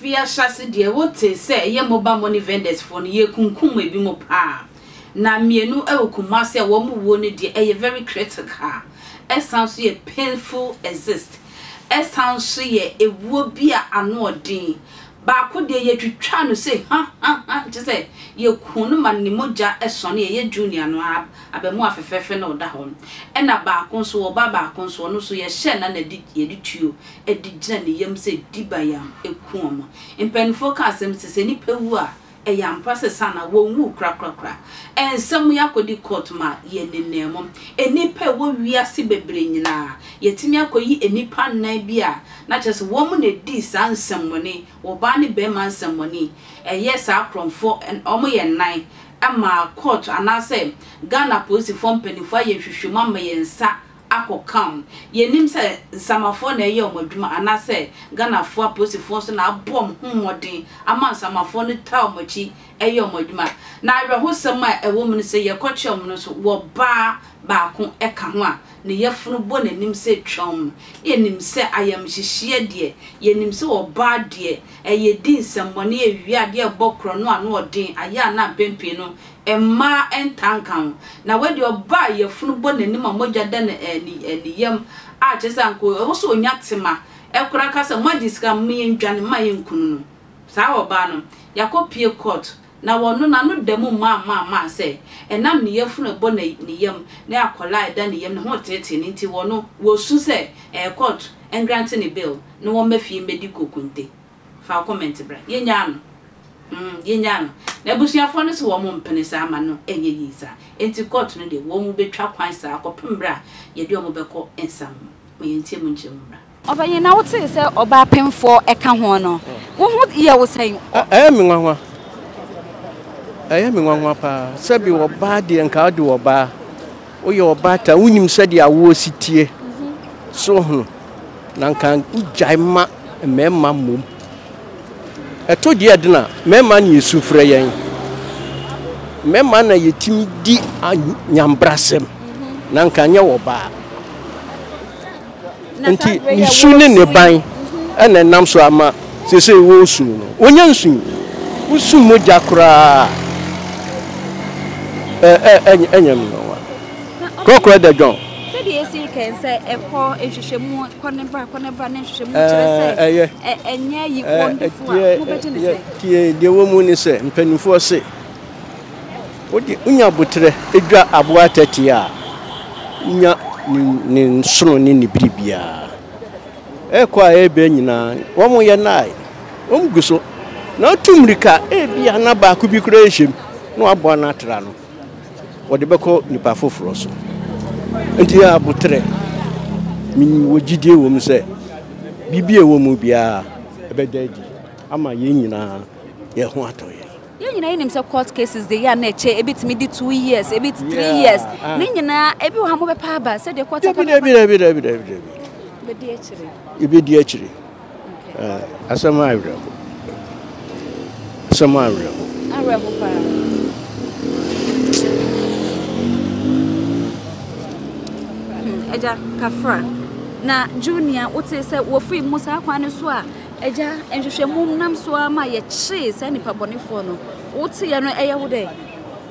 Afe ahyɛase deɛ wotee sɛ ɛyɛ mobile money vendors foɔ no yɛkunkum ebinom paa. Na mmienu wɔ Kumasi a wɔn wuo no deɛ ɛyɛ very critical, ɛsan nso yɛ painful exist, ɛsan nso yɛ ɛwuo bi a ano ɔden. Baako deɛ yɛtwitwaa no sei ha ha ha kyerɛ sɛ yɛkuu no ma ne mogya sɔneeɛ, ɛyɛ Junior no ara abaamua fɛfɛɛfɛ na ɔda hɔ no. Ɛna baako nso ɔbaa baako nso ɔno nso yɛhyɛɛ no na yɛde tuo de gyina ne yam sɛ dibayam ku wɔn. Mpanimfoɔ ka asɛm sɛ, sɛ nnipa wu a, ɛyɛ ampa sɛ sana wɔnwuu korakorakora. Nsɛm yi akɔdi court ma yɛnenam mu. Nnipa a ɛwɔ wiase bebree nyinaa, yɛatumi akɔyi nnipa nnan bi a na kyerɛ sɛ wɔn na ɛdii saa nsɛmmɔne, ɔbaa ne barima nsɛmmɔne, ɛyɛ saa korɔmfoɔ, wɔyɛ nnan, ma court anaasɛ Ghana apolisifoɔ mpanimfoɔ ayɛ nhwehwɛmu ama yɛn nsa akɔkam. Yɛnnim sɛ Nsamafoɔ na ɛyɛ wɔn adwuma anaasɛ Ghanafoɔ apolisifoɔ nso na abɔ wɔn ho mmɔden ama Nsamafoɔ no taa wɔn akyi yɛ wɔn adwuma. Na awerɛhosɛm a ɛwɔ mu ne sɛ yɛkɔkyerɛ wɔn no nso, wɔbaa baako ka ho a ne yafunu bɔ n'anim sɛ twam. Yɛnim sɛ ayamhyehyeɛ deɛ, yɛnim sɛ ɔbaa deɛ, ɛyɛ di nsɛmmɔne, ɛwia adeɛ, ɛbɔ korɔno ano ɔden, ayɛ a na mpɛn pii no Mmaa ntaa nka ho. Na wei deɛ ɔbaa a yafunu bɔ n'anim a mogya da ne ne ne yam a kyerɛ sɛ anka ɛwɔ sɛ ɔnya tema koraa ka sɛ moagye sika momma yɛndwane mma yɛnkunu no. Saa ɔbaa no yɛakɔpue court na wɔno n'ano da mu maa maa maa sɛ ɛnam ne yafunu a ɛbɔ ne ne yam ne akwadaa a ɛda ne yam ne ho reteetee no nti wɔno wɔsu sɛ ɛɛ court ngrante ne bail na wɔmma fie mmɛdi kokunte. Fa wo comment bra. Yɛnyaa no. Mm, yɛnyaa no. Na abusuafoɔ no se wɔn mpene saa ma no nyɛ yie saa. Enti court no deɛ, wɔn bɛtwa kwan saa kɔpem berɛ a yɛde wɔn bɛkɔ nsa mu. Ma yɛntie mu nkyerɛmu mmra. Ɔpanyin, na wotee sɛ ɔbaa pemfoɔ ka ho no, wo ho yɛ wo sɛn? Ɛyɛ me nwanwa. Ɛyɛ me nwanwa paa. Sɛbi ɔbaa deɛ nka wode ɔbaa. Woyɛ ɔbaatan, wonim sɛdeɛ awoɔ si teɛ. So ho. Na nka wogyae ma mmarima mmom. Ɛto deɛ ɛdena a, mmarima na yɛsu frɛ yɛn. Mmarima na yɛtumi di nyambrasɛm. Na nka nyɛ ɔbaa. Nti ne su ne ne ban ɛna ɛnam so ama seesei wɔresu no. Wɔnya nsu. Wosu mogya koraa a, ɛnyɛ me nwanwa. Korɔkorɔ da dwɔn. Sɛdeɛ esi kɛn sɛ ɛkɔ nhwehwɛmu kɔ ne ba kɔ ne ba ne nhwehwɛmu kyerɛ sɛ ɛnyɛ yi wɔn difo a mobɛgye ne sɛ. Tie deɛ wɔ mu ne sɛ mpanimfoɔ se wode wonya aboterɛ dwa aboa atɛteɛ a wonya ne nsono ne ne biribiara. Ɛrekɔ a ɛreba nyinaa wɔn yɛ nae wɔn gu so na wotu mmirika ebia na baako bi koraa rehyɛ mu na waboa no atra no. wɔde bɛkɔ nipa foforɔ so. Nti yɛ aboterɛ. Mewɔ gyidie wɔ mu sɛ biribi a ɛwɔ mu biara ɛbɛda adi ama yɛn nyinaa yɛn ho atɔ yɛn. Yɛn nyinaa yɛnim sɛ court cases de yɛ a na ɛkyɛ ebi tumi di 2 years, ebi 3 years. Ne nyinaa ebi wɔ ha mobɛpa aba sɛdeɛ court Dabi, dabi, dabi, dabi, dabi, dabi. Bɛdi akyire. Yɛbɛdi akyire. Asɛm awerɛho. Asɛm awerɛho. Awerɛho paa. Agya Kafra, na Junior wote sɛ wɔfiri mu saa kwan no so a, agya nhwehwɛmu nam so ara ma yɛkyee saa nipa bɔnefoɔ no. Woteɛ no ɛyɛ wo dɛ?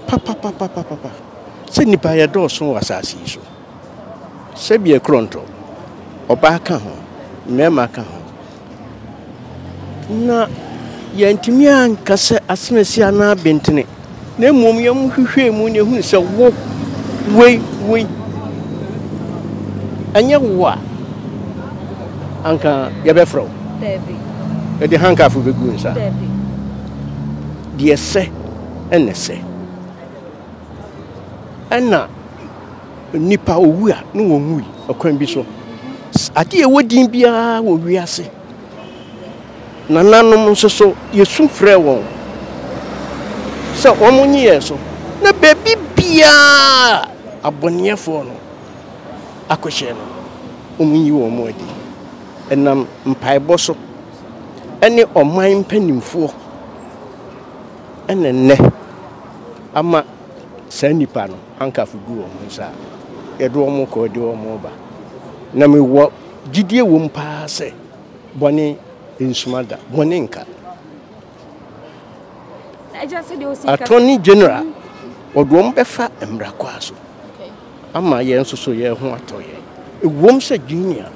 Papapapapapa. Sɛ nipa yɛdɔɔso wɔ asase yi so. Sɛbi ɛkorɔntɔ, ɔbaa ka ho, mmarima ka ho. Na yɛntumi anka sɛ asemasi anaa bentene, na mmom yɛhwehwɛɛ mu na yɛhunu sɛ wo, wei, wei, ɛnyɛ wo a, anka yɛbɛfrɛ wo. Dabi. Yɛde handcuff bɛgu nsa. Dabi. Deɛ ɛsɛ ɛna ɛsɛ. Ɛna nnipa owu a na wɔn wui ɔkwan bi so. Adeɛ a ɛwɔ din biara wɔ wiase. Nananom nso so yɛsu frɛ wɔn sɛ wɔn nye yɛn so. Na baabi biara abɔneɛfoɔ no akɔhyɛ no, wɔn nyi wɔn adi. Ɛnam mpaebɔ so ɛne ɔman mpanimfoɔ ɛna nnɛ ama saa nnipa no handcuff gu wɔn nsa a yɛde wɔn kɔ de wɔn ba. Na mewɔ gyidie wɔ mu paa sɛ bɔne nsuma da, bɔne nka. Attorney General ɔde wɔn bɛfa mmara kwan so ama yɛn nso so yɛn ho atɔ yɛn. Ɛwom sɛ Junior,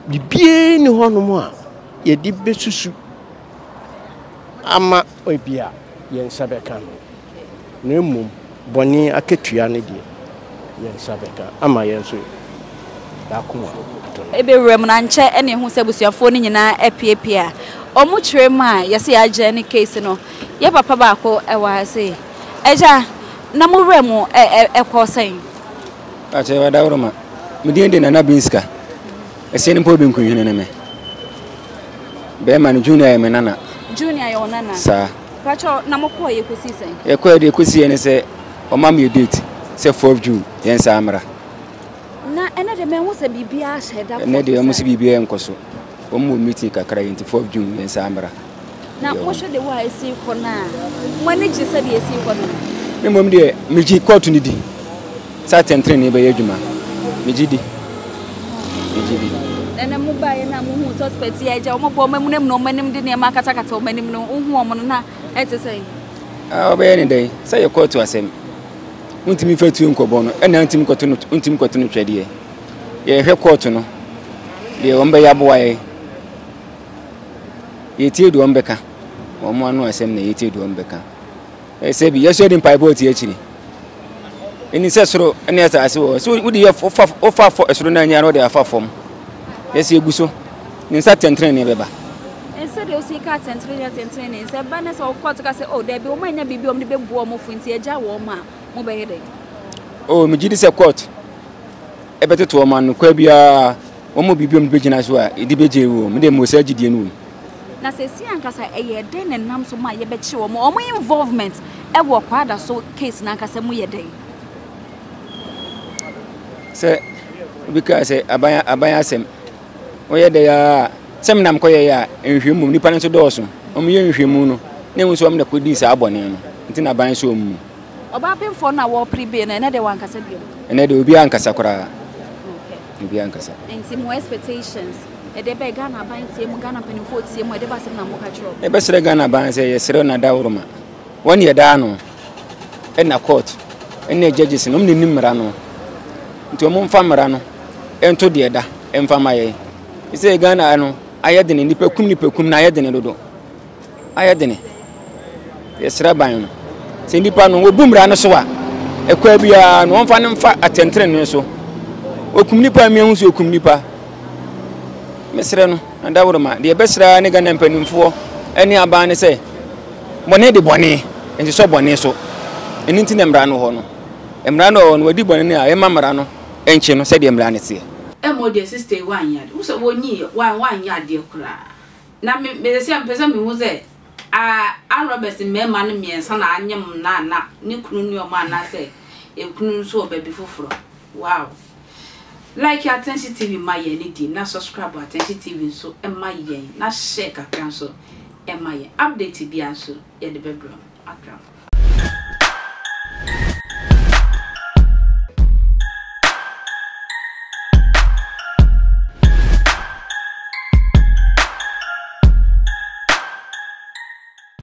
biribiara nni hɔnom a yɛde bɛsusu ama ebia yɛn nsa bɛka no, na mmom bɔne akatua no deɛ, yɛn nsa bɛka ama yɛn nso yɛn akoma atɔ yɛn. Ɛbɛwura mu no, ankyɛ na yɛhuu sɛ abusuafoɔ no nyinaa apiapia. Wɔn kyerɛ mu a, yɛse yɛagye ne case no. Yɛ papa baako wɔ ha sei. Agya, na mo wura mu ɛkɔɔ sɛn? Akyɛ wadaworoma. Me din de Nana Binska. Ɛsɛ no mpo Benkuhene ne me. Bɛrima no Junior yɛ me nana. Junior yɛ wo nana? Saa. Pakyɛ na mo kɔɔ yɛ kɔsii sɛn? Yɛkɔɛ deɛ ɛkɔsii yɛ ne sɛ ɔma me date sɛ 4th June yɛn saa mmra. Na ɛnɛ deɛ mɛhu sɛ biribiara hyɛ da. Ɛnɛ deɛ wɔn sɛ biribiara nkɔ so. Wɔn wɔ meeting kakra yɛ nti 4th June yɛn saa mmra. Na mohwɛ de wɔ a esi kɔ no a, mo ani gye sɛdeɛ esi kɔ no? Me mmom deɛ megye kɔɔto no di. Sɛ atɛntrenee bɛyɛ adwuma. Megye di. Megye di. Na na mo baeɛ na mo hu suspect yi agya wɔn bɔ wɔn amunamuna wɔn anim de nneɛma akatakata wɔn anim no wohu wɔn no na ɛte sɛn? Ah, ɔbɛyɛ ne dɛn? Sɛ yɛ kɔɔto asɛm. Wontumi mfa tuo nkɔbɔ no, ɛna wontumi nkɔto no wontumi nkɔto no twɛdeɛ. Yɛhwɛ kɔɔto no, deɛ wɔn bɛyɛ aboa yɛn. Yɛtie deɛ wɔn bɛka. Wɔn ano asɛm na yɛtie deɛ wɔn bɛka. Ɛsɛ bi yɛsɔ de mpaebɔ ti akyiri. Ɛni sɛ soro ne asase wɔ so wode yɛ wofa wofa fɔ ɛsoro na anya na wode afa fam. Yɛsɛ egu so. Ne nsa tɛntɛn bɛba. Ɛsɛ deɛ osi ka tɛntɛn tɛntɛn ne nsa ba ne sɛ ɔkɔ to ka sɛ oh dɛbi wɔn anya biribi wɔn de bɛbu wɔn fo nti ɛgya wɔn a mo bɛyɛ dɛ. Oh megye di sɛ court ɛbɛtoto wɔn ano kwa biara wɔn mu biribi wɔn de bɛgyina so a ɛde bɛgye wɔn. Mede mo sɛ gyidie no wɔ mu. Na seesei ankasa ɛyɛ dɛn na ɛnam so ma yɛbɛkye wɔn? Wɔn involvement wɔ Kwadaso case no ankasa mu yɛ dɛn? Sɛ obi kaa sɛ aban aban asɛm wɔyɛ dɛ a sɛ menam kɔyɛyɛ a nhwehwɛmu mu nipa no nso dɔɔso wɔn yɛ nhwehwɛmu no na ehu sɛ wɔn na kɔdii saa bɔne no nti na aban so wɔn mu. Ɔbaa pemfoɔ no a wɔrepere bail no ɛnɛ deɛ wankasa bio? Ɛnɛ deɛ obiara ankasa koraa. Obiara ankasa. Nti mo expectations? Ɛdeɛ bɛn Ghana aban tie mu, Ghana mpanimfoɔ tie mu, ɛdeɛ bɛ asɛm na moka kyerɛ wɔn? Yɛbɛsrɛ Ghana aban sɛ yɛsrɛ na dawuroma wɔn yɛ daa no ɛna court ɛna judges no wɔn na nim mmara no nti wɔn mfa mmara no ɛnto deɛ da ɛmfa ma yɛn sɛ Ghana no ayɛ dene nipa kum nipa kum na ayɛ dene dodo. ayɛ dene. Yɛsrɛ ban no sɛ nnipa no wɔbu mmara no so a, ɛkwan biara no wɔmfa no mfa atɛntenenee so. Ɔkum nipa a mehu sɛ ɔkum nipa. Mesrɛ no na dawuroma deɛ ɛbɛsrɛ ara ne Ghana mpanimfoɔ ne aban no sɛ bɔne de bɔne nsosɔ bɔne so. Ɛno nti na mmara no hɔ no. Mmara no wɔ hɔ no wɔdi bɔne no a yɛma mmara no nkye no sɛdeɛ mmara no teɛ. Ɛmmɔ deɛ sister yi wanyɛ adeɛ wo sɛ wɔnyiiɛ wanyɛ adeɛ koraa. Na me me sɛsɛ mepɛ sɛ mehu sɛ ah armed robbers mmarima no mmiɛnsa na anyem no ana ne kunu ne ɔmo anaasɛ ekunu nso wɔ baabi foforɔ wow like attention TV ma yɛn ne di na subscribe attention TV nso ma yɛn na share kakra nso ma yɛn update biara nso yɛde bɛbrɛ mo akra mo.